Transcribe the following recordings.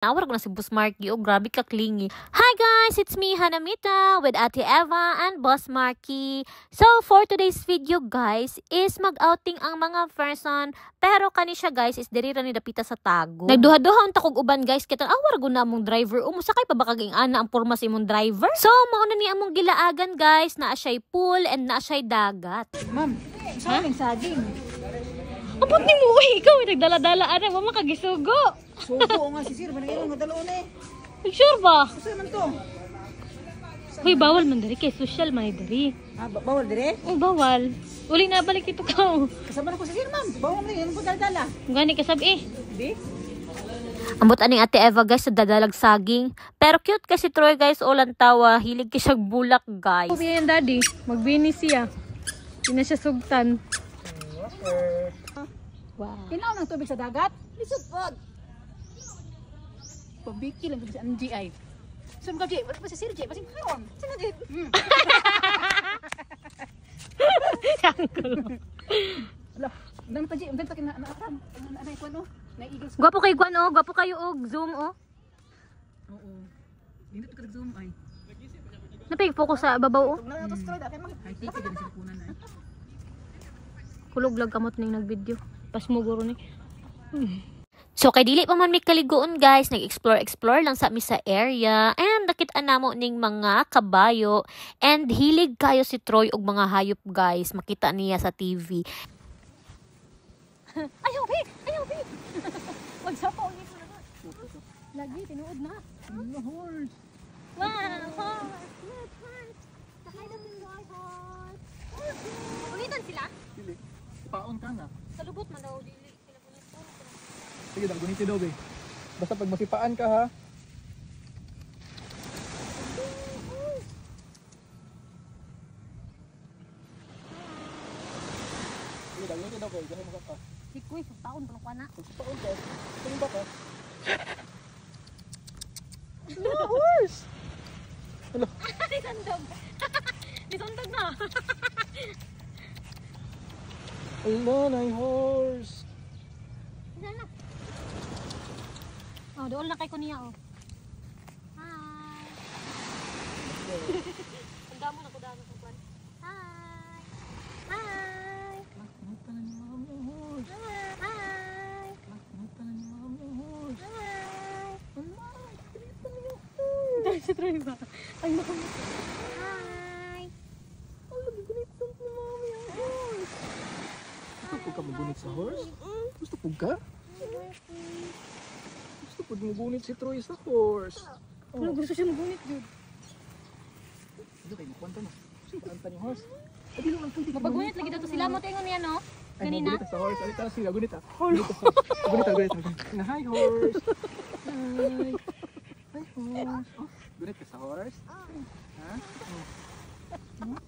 Nawar ko na si Boss Marky. Oh, grabe ka clingy. Hi guys, it's me, Hanamita, with Ate Eva and Boss Marky. So, for today's video guys, is mag-outing ang mga person. Pero kani siya guys, is diri ra ni dapita sa Tagum. Nagduha-duha unta kog uban guys, kay tan-awar gud na among driver. Umusakay pa ba kag ana ang porma sa imong driver? So, mao na ni among gilaagan guys, naa siya'y pool and naa siya'y dagat. Ma'am, sa aming saging. Abot ni mo, uy, ikaw nagdala-dala ana, wa makagisugo. Sugo nga si sir, manang nga dalaw na eh. Sure ba? Usa man to. Hoy, bawal man diri kay social man diri. Ah, bawal dire? Oh, bawal. Uli na balik dito ka. Kasama na ko si sir, ma'am. Bawal man yung pagdala. Gani ka sab eh. Di? Ambot aning Ate Eva guys sa dadalag saging. Pero cute kasi Troy guys, ulan tawa, hilig kay siyang bulak guys. Sabi yan, daddy, magbini siya. Hindi na siya sugtan. Wow. Tinaw ng tubig sa dagat. Lisod pod. Pabiki lang sa NGI. Saan ka, Jay? Wala pa si Sir Jay. Basing kaon. Sino, Jay? Ala, ang pa, Jay. Ang pa kina naakam. Ang anay ko ano. Naiigil sa. Gwapo kay Gwan oh, gwapo kayo og zoom oh. Oo. Dito ka zoom ay. Napig focus sa babaw oh. Tugna na to sa troy. Ay, tiki din sa kunan ay. Kulog lag kamot ning nagvideo. Pas mo guro ni. So kay dili pa man mi kaliguon guys, nag-explore-explore lang sa mi sa area and nakita namo ning mga kabayo and hilig kayo si Troy og mga hayop guys, makita niya sa TV. Ayaw bi, ayaw bi. Magsapaw ni ko na. Lagi, tinuod na. Horse. Wow, horse. Look, horse. Sakay daw min guys, horse. Ulitan sila? Dili. Paon ka na. Sa lubot man daw dili sila gunit. Sige daw, guniti daw be. Basta pag masipaan ka ha. Sige daw, guniti daw kay gahi mo ka. Sikoy, sa taon pa na. Pag sipaon ka, tingin ba ka? Hala, horse! Hala, Nisundog. Nisundog na. hala na horse. Wala na. Oh, doon na kay ko niya oh. Hi. Ang damo na ko damo ko kwan. Hi. Hi. Kumita na ni mami ang horse. Hi. Kumita na ni mami ang horse. Hi. Hala, kumita na yung horse. Si Troy ba? Ay, naku. Hi. Hala, gigunit sa ni mami ang horse. Gusto po ka magunit sa horse? Gusto po ka? Gusto po magunit si Troy sa horse. Ano, gusto siya magunit, Jude. Hindi kayo makwanta na. Kwanta ni horse. Ay, di lang pwede. Mapagunit lagi daw to sila mo tingon niya no. Ay, Ganina. magunit sa horse. Ay, tara sila. Gunit ah. Gunit sa horse. Gunit ah, gunit. Gunit. Hi, horse. Hi. Hi, horse. Oh, gunit ka sa horse? Ha? Oh.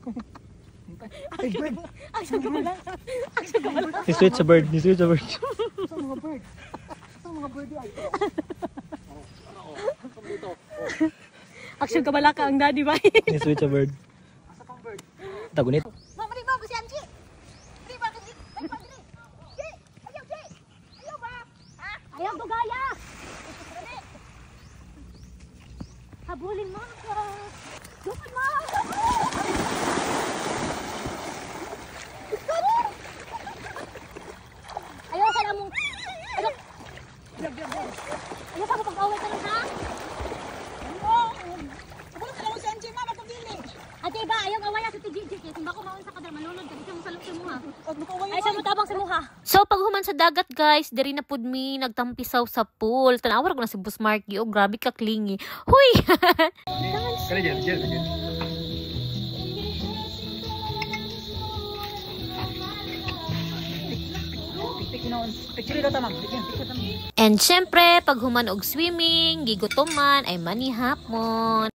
Ay, bird. Ni switch sa bird, ni switch sa bird. Saan mga bird? Saan mga bird ay? Oh. Oh, oh. Dito. Oh. Action kabalaka ang daddy ba? Ni switch sa bird. Asa pang bird? Tagunit. Ma'am, di ba si Angie? Di ba kasi? Di ba dili? Jay, ayaw Jay. Ayaw ba? Ha? Ayaw dugaya. Habulin mo ako. Dukod mo. Ayaw sa namong. Ayaw. Ayaw sa pag-away ka ha? Kabalo ka lang si Angie, ma'am, ako dili. Ate ba, ayaw away sa TGG kay kung bako maon sa kadar malunod ka mo sa mo ha. Og makaway. Ay sa mo tabang sa muha. So paghuman sa dagat guys, diri na pud mi nagtampisaw sa pool. Tanawar ko na si Boss Marky, oh grabe ka clingy. Huy. Kani Jel, Jel, Jel. And syempre, pag human og swimming, gigutom man ay manihapon.